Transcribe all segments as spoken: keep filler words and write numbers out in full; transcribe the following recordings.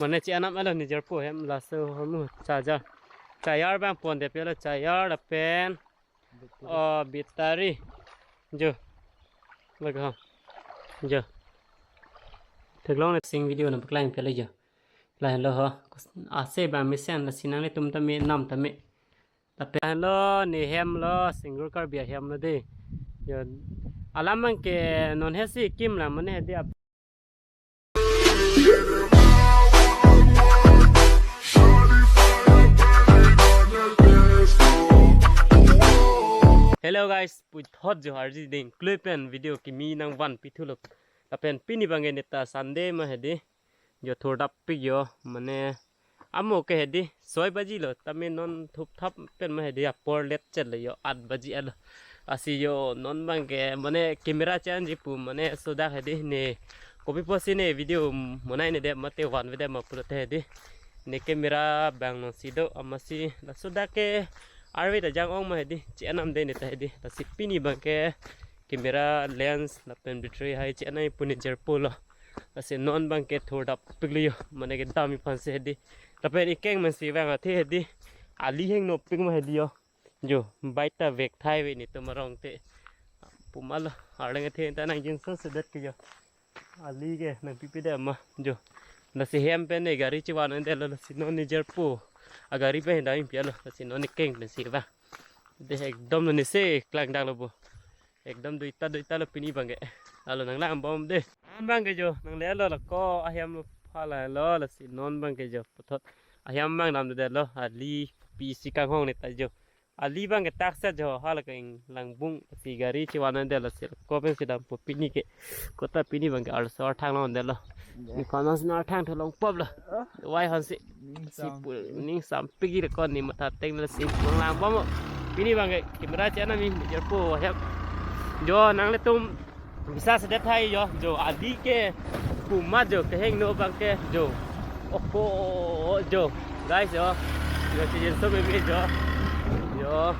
Mane che-anam alo ne jirpo hem laso hormu charger. Charger abang pondet pi alo, charger lapen, oh, battery. Jo. Lake ho. Jo. Theklong ne sing video nangpaklang pi alo jo. Lahenlo ho. Ase abang mesen lasi nanglitum tame nam tame. Lapen lo ne hem lo, Singur Karbi ahem lo dei. Jo. Alam abangke non hesi kim la mane hedi ap- Hello guys, puthot jo arji ding. Klui pen video kimi nangvanpi thulo. Lapen pini abangke neta Sunday ma hedi. Jo thurdap pik jo, mane amo ke hedi soi baji lo, tame non thupthap pen ma hedi apor let chet lo jo, at baji alo. Lasi jo non abangke mane camera che-anji pu mane sodak hedi ne kopi pusi ne video monai ne det mate vanvedet ma pulote hedi ne camera abang nangsi do amatsi lasodak ke arve ta jang-ong ma hedi che-anam dei neta hedi. Lasi pini abangke camera lens lapen battery hai che-anam pu ne jirpo lo. Lasi non abangke thurdap piklo jo, mane kedam aphansi hedi. Lapen ikeng mansi vang athe hedi ali hingno pik ma hedi jo. Jo, bike ta vek thai ave netum arong te. Puma lo, arleng athe ta nangjinso sedet ke jo. Ali ke nangpipedet ma jo. Lasi hem pen ne gari chevan-un det lo, lasi non ne jirpo agari pen dam pi alo, lasi non ikeng pensi vang. Dei ekdom lo ne se klangdak lo bo. Ekdom duita duita lo pini abangke. Alo nanglangbom dei. Non abangke jo nanglelo lako ahem lo phala lo, lasi non abangke jo puthot ahem abang damdedetlo, ali pisi kanghong neta jo. Ali abangke takset jo hala keng langbung si gari chevan-un det lasi lako pensi dampo pini ke. Kota pini abangke arloso arthang long-un det lo. Ni kono sina arthang thu longpop lo. Vai hansi. Ning si sam. Pu ning sampik ji lako ne matha teng lasi nanglangbom. Pini abangke camera che-anam ne jirpo hem. Jo nanglitum bisa sedet thai jo. Jo ali ke puma jo kehingno abangke jo. Oko jo. Guys jo. Jo chejinso meme jo. Jo.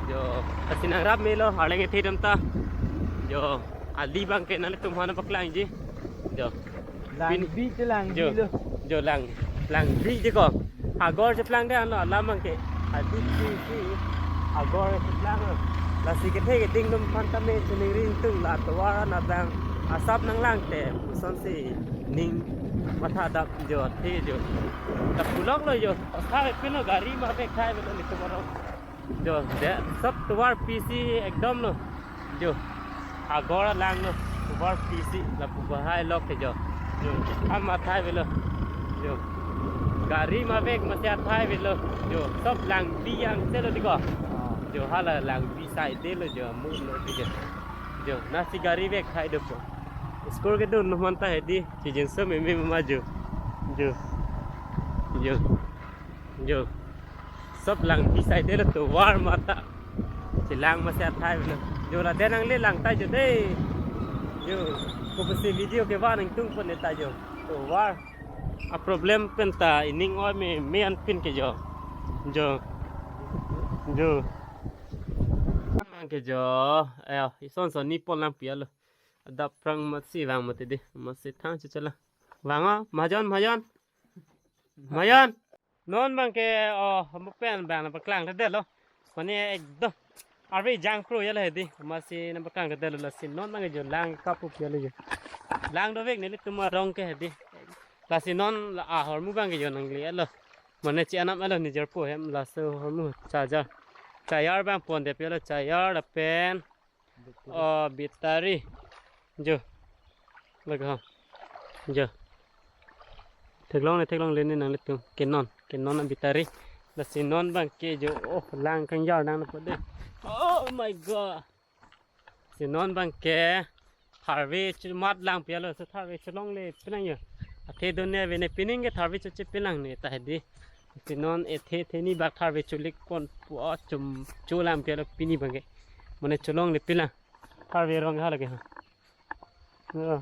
Jo. Lasi nangrap melo arleng athe dam ta. Jo. Ali abangke nanglitum aphan paklangji. Jo. Pin- Langbi te langbi jo. Lo. Jo lang, langbi je ko. Agor cheplang de ano alam abangke. Adi si si agor cheplang lo. Lasi kethe keding atum aphan tame chiningri ingtung la tovar an abang asap nanglang te. Kosonsi ning matha dap jo athe jo. Lapu lok lo jo. Asa pino gari ma vek thai avelo netum arong. Jo, de, sob tovar pisi ekdom lo. Jo, agor lang lo, tovar pisi lapu bahai lok ke jo. Jo, ama thai avelo. Jo, gari ma vek masi athai avelo. Jo, sob langbi angse lo dei ko. Jo, hala langbi side lo jo, mu lo dei jo. Jo, lasi gari vek thai dopo. Skur kedun non manta hedi, chejinso meme ma jo. Jo. Jo. Jo. Sob langbi side lo tovar mata. Chelang masi athai avelo. Jo ladak nangle lang ta jo dei. Jo. Kopusi video kevan ingtungpo neta jo. Tovar. A problem pen ta ining oi meme anpin ke jo. Jo. Jo. Mang ke jo. Eh, ison son ne pon lang pi alo. Adap prang masi vang mati dei. Masi thang chuchala. Vang o, majon, majon. Majon. Non abangke, oh, mo pen abang nangpaklangdetlo. Mane ekdom arve jangpro ya lo hedi. Masi nangpaklangdetlo lasi non abangke jo lang kapu pi alo jo. Lang dovek nelitum arong ke hedi. Lasi non la ahormu abangke jo nanglelo. Mane che-anam alo ne jirpo hem laso hormu charger. Charger abang pondet pi alo, charger lapen, oh, battery. Jo. Lake ho. Jo. Theklong ne theklongle ne nanglitum. Canon. Canon a-battery. Lasi non abangke jo. Oh, lang kangjar nangpo dei. Oh my God. Si non abangke tharve chumat lang pi alo, so tharve cholongle pinang jo. Athe dun ne ave ne pining ke tharve choche pinang neta hedi. Si non ethe theni bak tharve cholik ponpo, chum cholang pi alo pini abangke. Mane cholongle pinang. Tharve arong hala ke ha. Ah.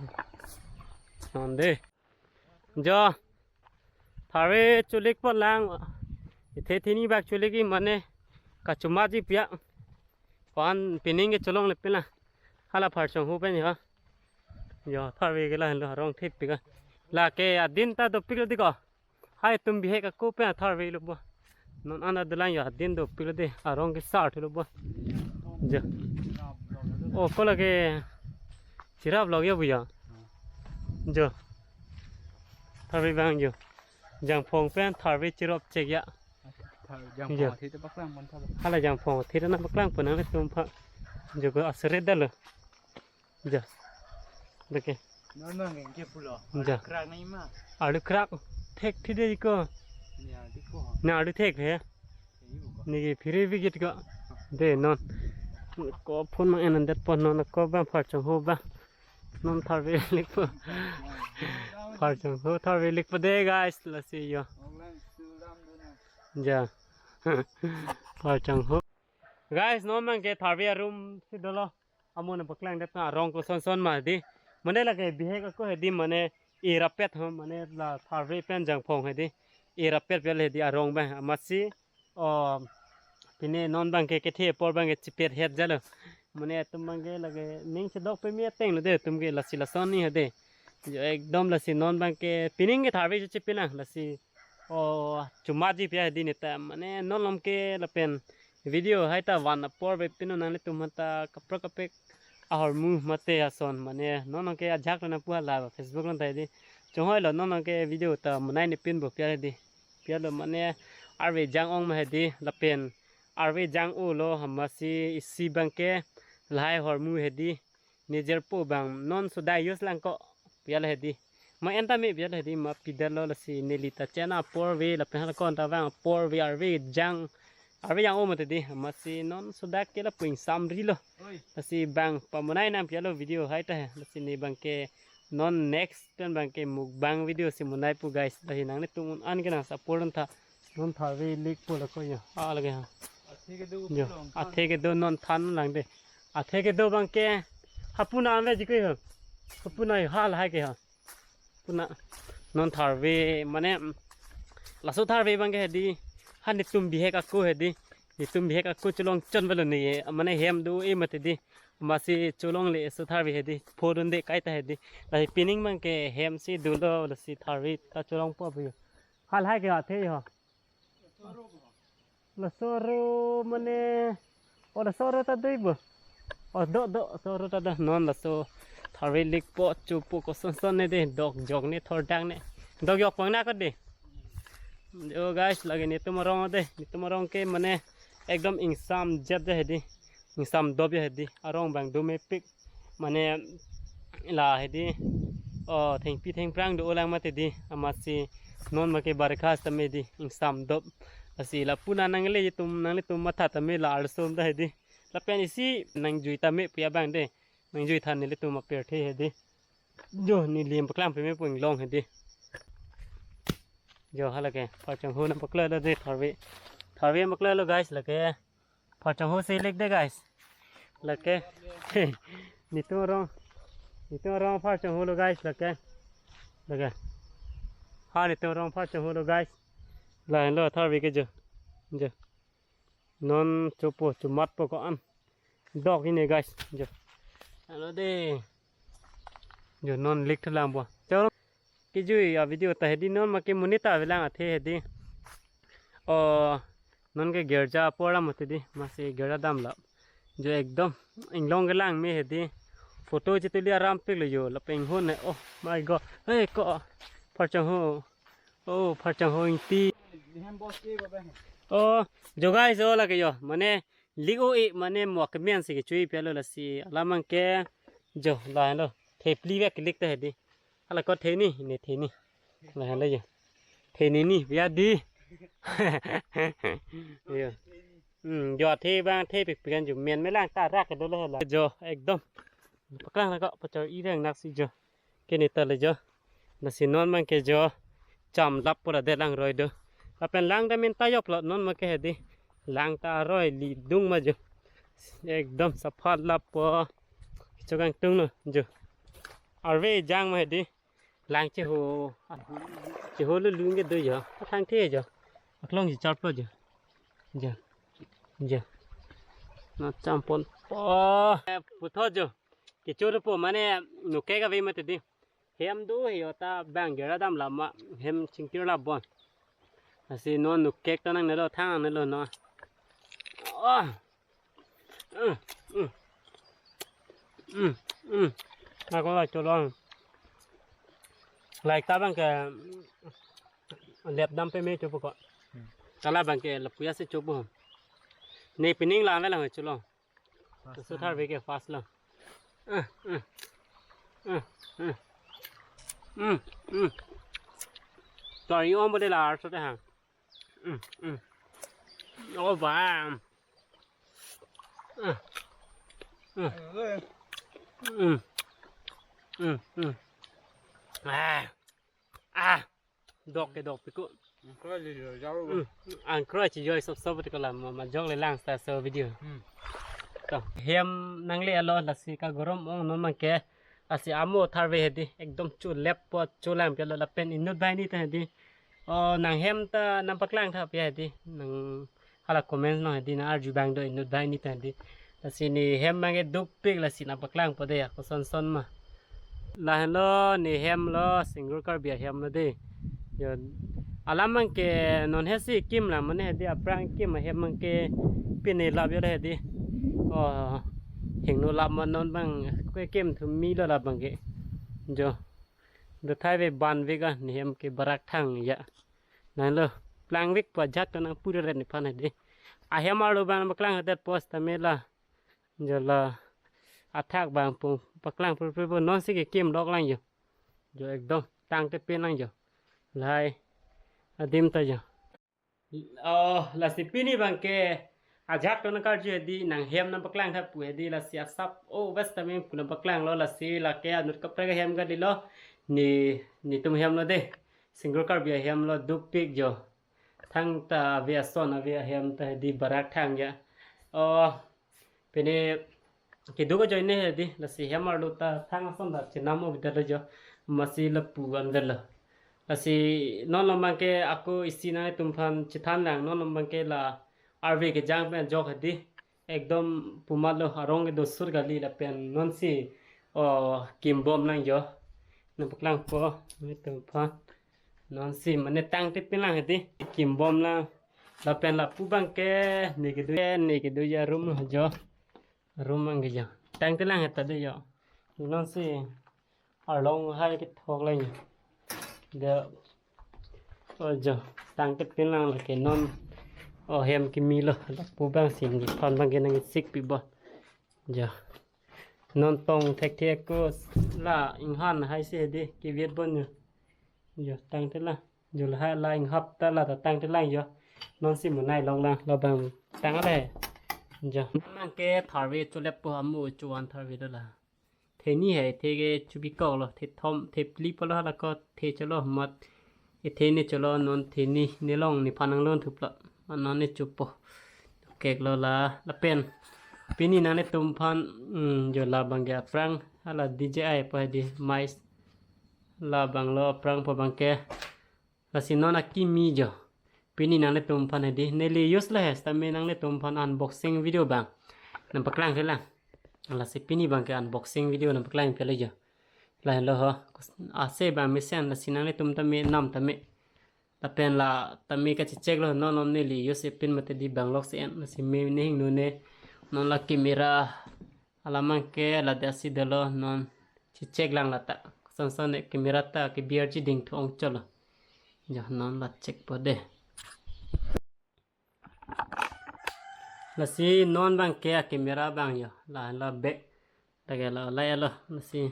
Non dei. Jo. Tharve cholik pon lang. Ethe theni bak cholik-i mane kachumatji pi a. Ko-an pining ke cholongle pinang. Hala phar chonghu pen jo. Jo, tharve ke lahenlo arong thip pika. Lake adin ta dopiklo dei ko. Hai itum bihek ako pen tharve lo bo. Non an adolang yo, adin dopiklo dei, arong kesar thulo bo. Jo. O, ko lake chirap lok yo bu ya. Jo. Tharve abang jo. Jangphong pen tharve chirap chek ya. Thar-, jangphong Jo. Athe ta paklang pon tha. Hala jangphong athe ta nangpaklangpon nanglitum aphan. Jo ko aseret dalo. Ja. Deke. Non mang ke pulo. Ja. Krak nai ma. Alu krak. Thek thi dei ko. Ya, dei ko. Na alu thek he. Ni ke phiri bigit ko. Dei non. Ko phone mang en det pon non ko bang Pharchangho bang. Non tharve likpo. Pharchangho tharve likpo dei guys, lasi yo. Ja. Pharchangho. Guys, non mang ke tharve arum si dolo. Amo nangpaklang det na arong koson son ma dei. Mane lake bihek ako hedi mane e rapet ho mane la tharve pen jangphong hedi. E rapet vel hedi arong abang amatsi. O, pine non abang ke kethe apor abang ke chipet het jalo. Mane itum abang ke lake ning chedok peme ateng lo dei itum ke lasi lason ni hedi. Jo ekdom lasi non abang ke pining ke tharve chipinang lasi. O, chuma ji pia hedi neta mane non lom ke lapen video hai ta van apor ve pino nanglitum aphan ta kaprek kaprek ahormu mate ason mane non ke ajak na pu hala Facebook along ta hedi. Chonghoi lo non ke video ta monai ne pinpo pia hedi. Pia lo mane arve jang-ong ma hedi lapen arve jang-o lo amatsi isi abang ke lahai ahormu hedi. Nejirpo abang non suda use lang ko pia hedi. Ma en ta me pia hedi ma pidetlo lasi neli ta chena apor ve lapen hala kon ta vang apor ve arve jang arve jang-o mate dei amatsi non suda ke lapu ingsamri lo. Oi. Lasi abang pamonai nang pia lo video hai ta he lasi ne abang ke non next pen abang ke mukbang video si monai pu guys. Lasi nanglitum un an ke nang support tha. Non tharve likpo lako ya. A lake ha. Athe kedo Jo. Pulo. Athe kedo non than lang dei. Athe kedo abang ke. Hapuna ave ji ko ha. Hapuna hal hai ke ha. Puna non tharve mane, mm, laso tharve abang ke hedi. Han netum bihek ako hedi. Netum bihek ako cholong chon velo ne mane hem do-e mate dei. Amatsi cholongle laso tharve hedi. Phodun dei kaita hedi. Lasi pining abang ke hem si dolo lasi tharve ta cholongpo abe. Hal hai ke athe ho. Laso aro mane, o laso aro ta dei bo. O do do, laso aro ta do non laso tharve likpo chopo koson son ne dei dok jok ne thordang ne. Dok jok pang na ko dei. O guys, lake netum arong dei, netum arong ke mane ekdom ingsam jet dei hedi. Ingsam dop ya hedi. Arong abang do mepik. Mane la hedi, o, thengpi thengphrang do-o lang mate dei, amatsi non make barkha tame dei, ingsam dop. Lasi lapu na nangle itum, nanglitum matha tame la arsom ta hedi. Lapen isi nangjui tame pu abang dei, nangjui tha nelitum apirthe hedi. Jo, neli paklang peme pu inglong hedi. Jo, hala ke, Pharchangho nangpaklanglo dei tharve. Tharve nangpaklanglo guys, lake. Pharchangho si lik dei guys. Lake. Netum arong. Netum arong Pharchangho lo guys lake. Lake. Ha netum arong Pharchangho lo guys. Lahenlo tharve ke jo. Jo. Non chopo chomatpo ko-an. Dok hini guys. Jo. Halo dei. Jo non lik thulang bo. Choro. Kejui a video ta hedi non make monit avelang athe hedi. O non ke girja apor alam mate dei, amatsi girja damlo. Jo ekdom inglong kelang me hedi. Photo chetuli arampik lo jo lapen inghon ne. Oh my God. Hey ko Pharchangho. Oh Pharchangho Ingti. Oh jo guys, o lake jo. Mane lik o-e mane mo kemen si kechui pia lo lasi alam abang ke jo lahenlo. Thepli vek lik ta hedi. Hala ko theni, ne theni. Lahenlo jo. Theni ni pia dei. Jo. Hmm, jo thepli abang thepik pikan jo men melang ta rak dolo la. Jo ekdom. Paklang la ko pachor ireng nak si jo. Kene ta le jo. Lasi non abang ke jo. Cham lap pura de lang roi do. Lapen lang ta min ta yop lo non abang ke hedi. Lang ta roi lidung ma jo. Ekdom sapha lap po. Chokang tung no jo. Arve jang ma hedi. Lang cheho. Cheho lo lung ke do jo. Athang the jo. Aklong ji charplo jo. Jo. Jo. Na champon. Oh. Putho jo. Kechor po mane nuke ka ve mate dei. Hem do he ota bang gera dam lama hem chingkir la bon. Lasi non nukek ta nangnelo, thang nangnelo non. Oh. Mm, mm. Mm, mm. Ako la cholong. Like ta bang ke, mm, lep dam pame chopo ko. Hmm. Kala bang ke lapu-an si chopo. Ne pining la me la cholong. Fast. Laso tharve ke fast lo. Ah, ah. Ah, ah. Mm, mm. Tori om bode la arso te ha. Mm, mm. Oh, bam. Ah. Mm. Mm. Mm, mm. Ah. Ah. Dok ke dok piko. Angkro chijoi jalo. Hmm. Angkro chijoi sop sop tiko la ma, majok le lang sta so video. Hmm. To, hem nangle-alo lasi kagorom ong non bang ke. Lasi amo tharve hedi. Ekdom cholep po, cholang pilo lapen inut banghini ta hedi. O nang hem ta nangpaklang tha pi hedi. Nang hala comment nang hedi, nang arju bang do inut banghini ta hedi. Lasi ne hem bang ke dopik, lasi nangpaklangpo de, koson son ma. Lahenlo ne hem lo, Singur Karbi ahem lo de. Jo, alam bang ke non he si kim la mane hedi, aphrang kim ahem bang ke pine lap jo le hedi. O, hingno lap ma non bang ke kim thu mi lo la bang ke. Jo. Do thai ve ban ve ga ne hem ke barak thang ya. Nanglo, plangvek po ajat ko nang pura ren nephan hedi. Ahem arlo bang paklang hadet pos ta me la. Jo la athak bang pu paklang pur pur pur non si ke kim lok lang jo. Jo ekdom tangte pin lang jo. Lahai adim ta jo. Oh, lasi pini bang ke ajat ko nang karju hedi, nang hem nangpaklang tha pu hedi, lasi asap o west ta me pu nangpaklanglo, lasi lake anut kaprek ahem kalilo. Ne, netum hem lo de. Singur Karbi ahem lo dopik jo. Thangta ave ason ave ahem ta hedi barak thang ya. Oh, pine keduk ajoine hedi, lasi hem arlo ta thang ason ta chenam o bidalo jo. Masi lapu-an velo. Lasi non lo bang ke ako isi nangtumphan chethan lang, non lo bang ke la arve kejang pen ajok hedi. Ekdom pu matlo, arong kedo sur kali lapen non si, o, kim bom lang jo. Nangpaklangpo netumphan. Non si mane tangte pin lang hedi. Kim bom lang. Lapen lapu bang ke ne kedo, ne kedo ya room lo jo. Room bang ke jo. Tangte lang heta de jo. Non si arlong hai kethok lang jo. De, o jo, tangte pin lang lake non. O hem kimi lo, lapu bang si nephan bang ke nang sik pi bo. Jo. Non tong thekthe ko la inghan hai si hedi, keviet bon jo. Jo, tangte lang. Jo, lahai la inghap ta la ta tangte lang jo. Non si monai lok lang, lo bang tang le. Jo. Nang ke tharve cholep po, amo chuan tharve do la. Theni he, the ke chubikok lo, the thom, the phli po lo, hala ko the cholo mat. E the ne cholo, non the ni ne long nephan nanglon thup lo. Ma non ne chupo. Kek lo la, lapen. Pini nangnetumphan, mm, jo la bang ke aphrang, hala D J I po hedi, mais. La bang lo aphrang po bang ke. Lasi non akimi jo. Pini nangnetumphan hedi. Neli use le he, sitame nangnetumphan unboxing video bang nangpaklang thelang. Lasi pini bang ke unboxing video nangpaklang pelo jo. Lahenlo ho. Ase bang mesen, lasi nangnetum tame nam tame. Lapen la tame kachechek lo, non non neli use pin mate di bang lok si en. Lasi me ne hingno ne. Non la camera. Alam bang ke la de asi dolo, non chechek lang la ta. Koson son ne camera ta ke B R G ding thu ong cholo. Jo non la chek po de. Lasi non bang ke camera bang jo. La la back. Lake la la lo. Lasi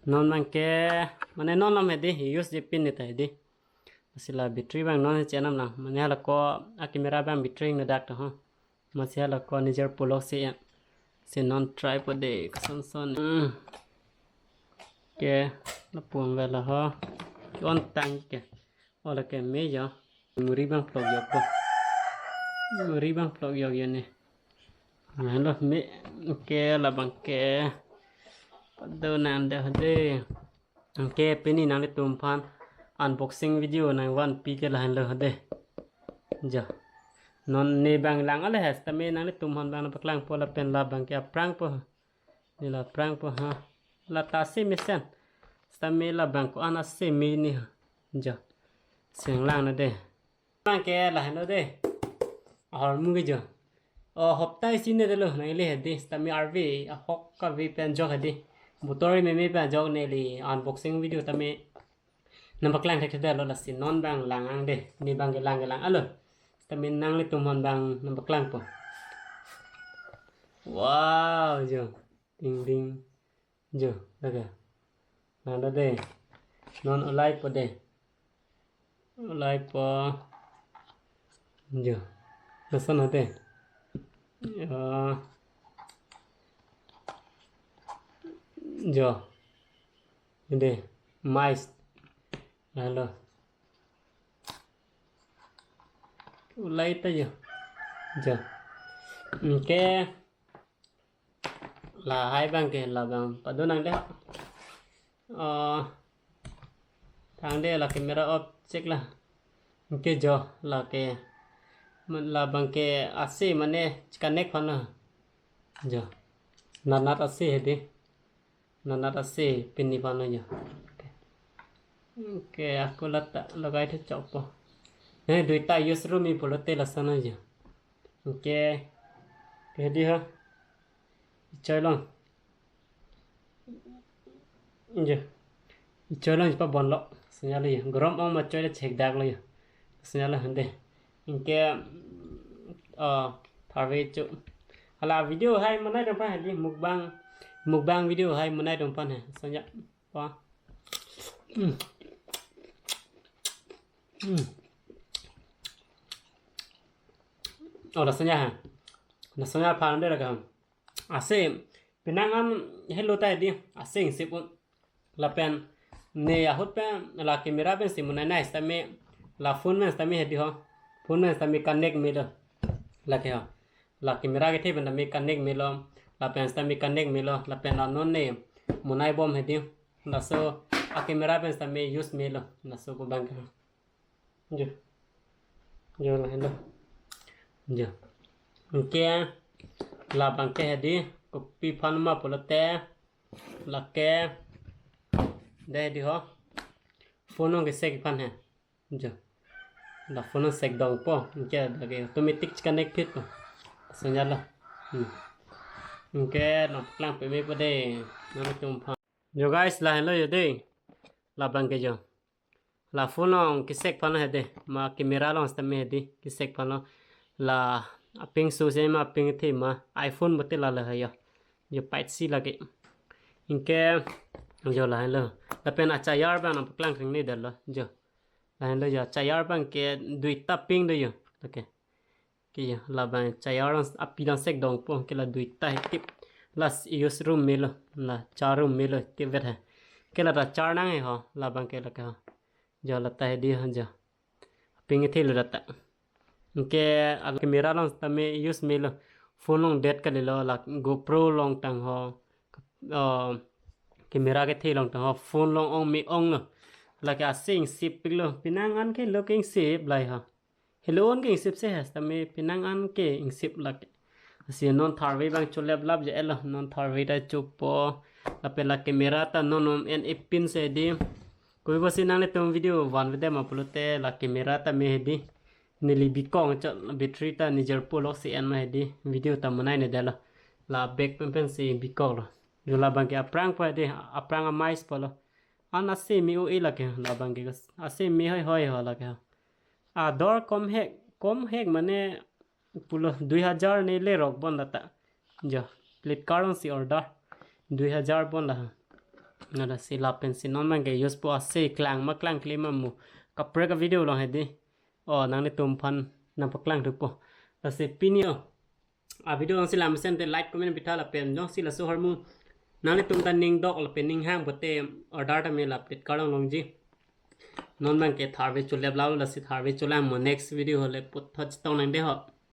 non bang ke mane non lam hedi, use je pin ne ta hedi. Lasi la battery bang non chenam lang. Mane hala ko a camera bang battery ne dak to ho. Masi hala ko nijer pulok si ya. Si non try po de koson son. Hmm. Ke, lapu-an velo ho. On tang ke. O lake me jo. Memory bang plok yok po. Memory bang plok yok yo ne. Lahenlo me. Ke la bang ke. Pado nang de ho de. Ke pini nanglitumphan unboxing video nangvan pi ke lahenlo de. Jo. Non ne bang lang ale he sitame nanglitumphan bang nangpaklangpo lapen la bang ke aphrang po. Ne la aphrang po ha. La ta si mesen. Tame labang ko-an ase me ne ha. Jo. Seng lang na de. Bang ke lahenlo de. Ahormu ke jo. O hopta isi ne delo nangli hedi. Tame arve ahok kave pen ajok hedi. Butor meme pen ajok neli unboxing video tame nangpaklang thekthedetlo lasi non bang lang ang de. Ne bang ke lang ke lang alo. Tame nanglitum aphan bang nangpaklangpo. Wow, jo. Ding ding. Jo, lake. Nang da de. Non ulaipo de. Ulaipo. Jo. Lason ha de. Jo. Jo. De. Mais. Halo. Ulai ta jo. Jo. Anke. Lahai bang ke, labang pado nang de. Oh. Thang de la camera off check la. Anke jo lake. Man labang ke ase mane connect aphan na. Jo. Nanat ase hedi. Nanat ase pini aphan na jo. Anke. Anke ako lata lagai the chokpo. Ne duita use ru me pulote lason na jo. Anke. Ke hedi ha. Choi long. Jo. Choi long pa bon lo. Senya lo jo. Gorom ong ma choi le chekdak lo jo. Senya lo hande. Anke, oh, tharve chu. Hala video hai manai dong pa hali mukbang. Mukbang video hai manai dong pa ne. Senya pa. Hmm. Hmm. Oh, lason ya ha. Lason ya phan de la ka. Ase, penang an helo ta di, ase ingsip un. Lapen, ne ahut pen, la camera pen si munai nai sitame, la phone pen sitame hedi ho. Phone pen sitame connect melo. Lake ho. La camera kethe pen sitame connect melo. Lapen sitame connect melo. Lapen la non ne, munai bom hedi. Laso, a camera pen sitame use melo. Laso ko bang ke. Jo. Jo lahenlo. Jo. Anke labang ke hedi kopi aphan ma pulote lake de hedi ho. Phone ong ke sek aphan he. Jo. La phone ong sek dongpo. Anke lake automatic connect phitpo. Senya lo. Hmm. Anke nangpaklang peme po de. Nanglitum aphan. Jo guys, lahenlo jo de. Labang ke jo. La phone along kesek aphan hedi. Ma camera along sitame hedi. Kesek aphan lo. La aping su se ma aping the ma. iPhone bote la le ha jo. Jo pait si lake. Anke jo lahenlo. Lapen a charger abang nangpaklang kring ni dalo. Jo. Lahenlo jo charger abang ke duita ping do jo. Okay. Ke jo, labang charger along api along sek dongpo, ke la duita he tip. La use ru melo, la charge ru melo, tip vet he. Ke la ta charge nang he ho, labang ke lake ho. Jo la ta hedi ho jo. Aping the lo ta. Anke a camera along sitame use melo. Phone along det kalilo la GoPro along tang ho. Oh, camera kethe along tang ho, phone along ong me ong lo. Lake ase ingsip pik lo, penang an ke lo ke ingsip lai ho. Helo an ke ingsip se he sitame penang an ke ingsip lake. Lasi non tharve abang cho lap lap je lo, non tharve ta chopo. Lapen la camera ta non non en epin se di. Kopi pusi nanglitum video van vede ma pulote la camera ta me hedi. Neli bikok cho battery ta ne jirpo lok si en ma hedi. Video ta munai ne dalo. La back pen pen si bikok lo. Jo labang ke aphrang po hedi, aphrang amais po lo. An ase me o-e lake labang ke ase me hoi hoi ho lake. Ador kom hek, kom hek mane pulo dui hajar ne le rok bon lata. Jo, Flipkart along si order. Dui hajar bon la. Nada si lapen si non bang ke use po ase klang ma klangkle ma mu. Kaprek a video along hedi. Oh, nanglitum aphan nangpaklang thupo. Lasi pini o. A video along si lamsen te like, comment, pitha lapen jongsi laso ahormu nanglitum ta ning dok lapen ning hang pote order ta me la Flipkart along longji. Non bang ke tharve cho lap lap lasi tharve cho lang mo, next video ho le puthot chetong nang de ho.